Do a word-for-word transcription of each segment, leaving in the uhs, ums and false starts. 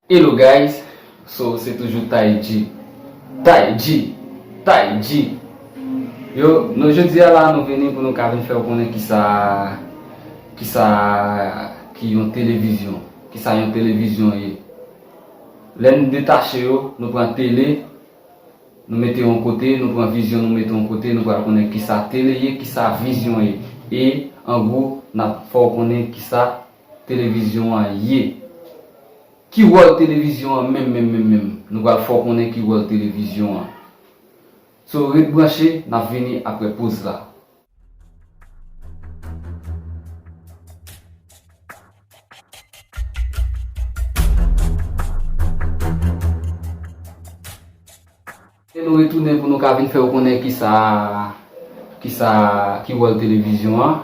Hello guys, so se toujou Tay G. Tay G, Tay G. Yo, nou jodi a la nou vini pou nou ka vin fè w konnen kisa, kisa ki yon televizyon, kisa yon televizyon ye. Lè n detache yo, nou pran tele, nou mete yon kote, nou pran vizyon, nou mete yon kote, nou pral konnen kisa tele ye, kisa vizyon ye. E, an gwo, n ap fè w konnen kisa televizyon an ye. Ki wòl televizyon an menm, menm, menm, menm? Nou pral fè w konnen ki wòl televizyon an. So, ret branche, n ap vini apre poz la. E nou retounen pou nou ka vin fè w konnen kisa, kisa, ki wòl televizyon an.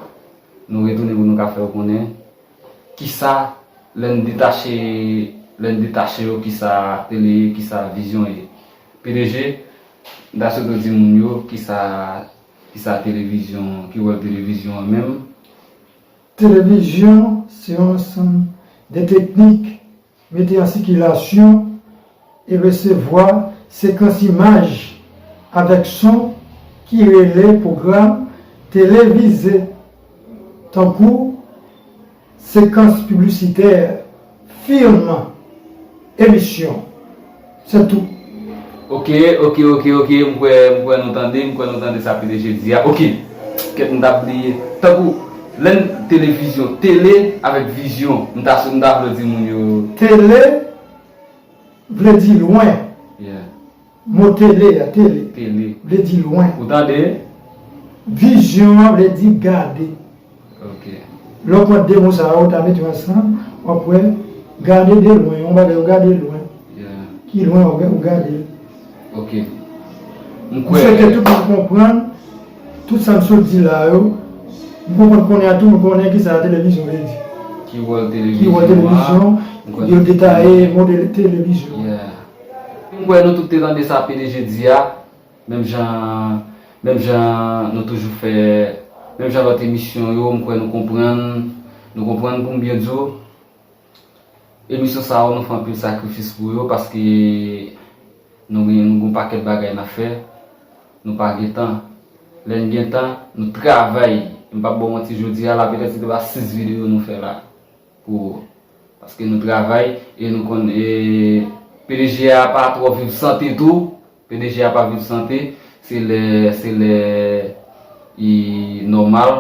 Nou retounen pou nou ka fè w konnen kisa, lè n detache, lè n detache yo, kisa tele ye, kisa vizyon ye. P D G, m ta swete w di moun yo kisa, kisa televizyon, ki wòl televizyon an menm. Televizyon se yon ansanm de teknik mete an sikilasyon e resevwa sekans imaj avèk son ki rele pwogram televize, tankou sekans piblisitè, fim, emisyon. Se tou. Ok, ok, ok, ok, m kwè, m kwè nou tande, m kwè nou tande sa P D G di a. Ok, kèt m t ap bliye. Tankou, lè n televizyon, tele avèk vizyon, m ta, m ta vle di moun yo. Tele vle di lwen. Yeah. Mo tele a, tele, tele, vle di lwen. Ou tande? Vizyon an vle di gade. Ok. Lè w pran de mo sa yo, w ta mete yo ansanm, w ap wè, gade de lwen, yon bagay ou gade lwen. Yeah. Ki lwen ou ga-, ou gade l. Ok. M M kwè. Swete tout moun konprann, tout sa m sot di la yo, m konprann kounye a tout moun konnen kisa televizyon vle di. Ki wòl Ki wòl televizyon an, televizyon, m kwè yo tout detaye moun. Mo de televizyon. Yeah. M kwè nou tout te tande sa P D G di a, menm jan, menm jan nou toujou fè, menm jan lòt emisyon yo, m kwè nou konprann, nou konprann pou m byen di w. Emisyon sa yo, nou fè anpil sakrifis pou yo, paske nou gen, nou gen yon pakèt bagay n ap fè, nou pa gen tan. Lè n gen tan, nou travay. M p ap ba w manti, jodi a la, petèt se te pa sis videyo nou fè la pou ou. Paske nou travay e nou konn, e P D G a pa twò viv sante tou. P D G a pa viv sante, se lè, se lè li nòmal,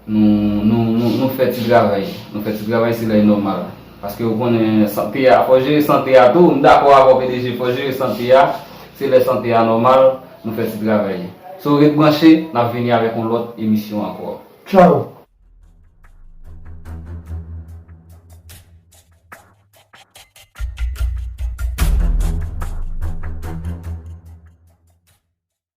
nou, nou, nou, nou fè ti travay. Nou fè ti travay, se lè li nòmal. Paske ou konnen sante a, fò jere sante a tou. M dakò avè w P D G, fò jere sante a. Se lè sante a nòmal, nou fè ti travay. So, ret branche, n ap vini avèk yon lòt emisyon ankò. Tchaw!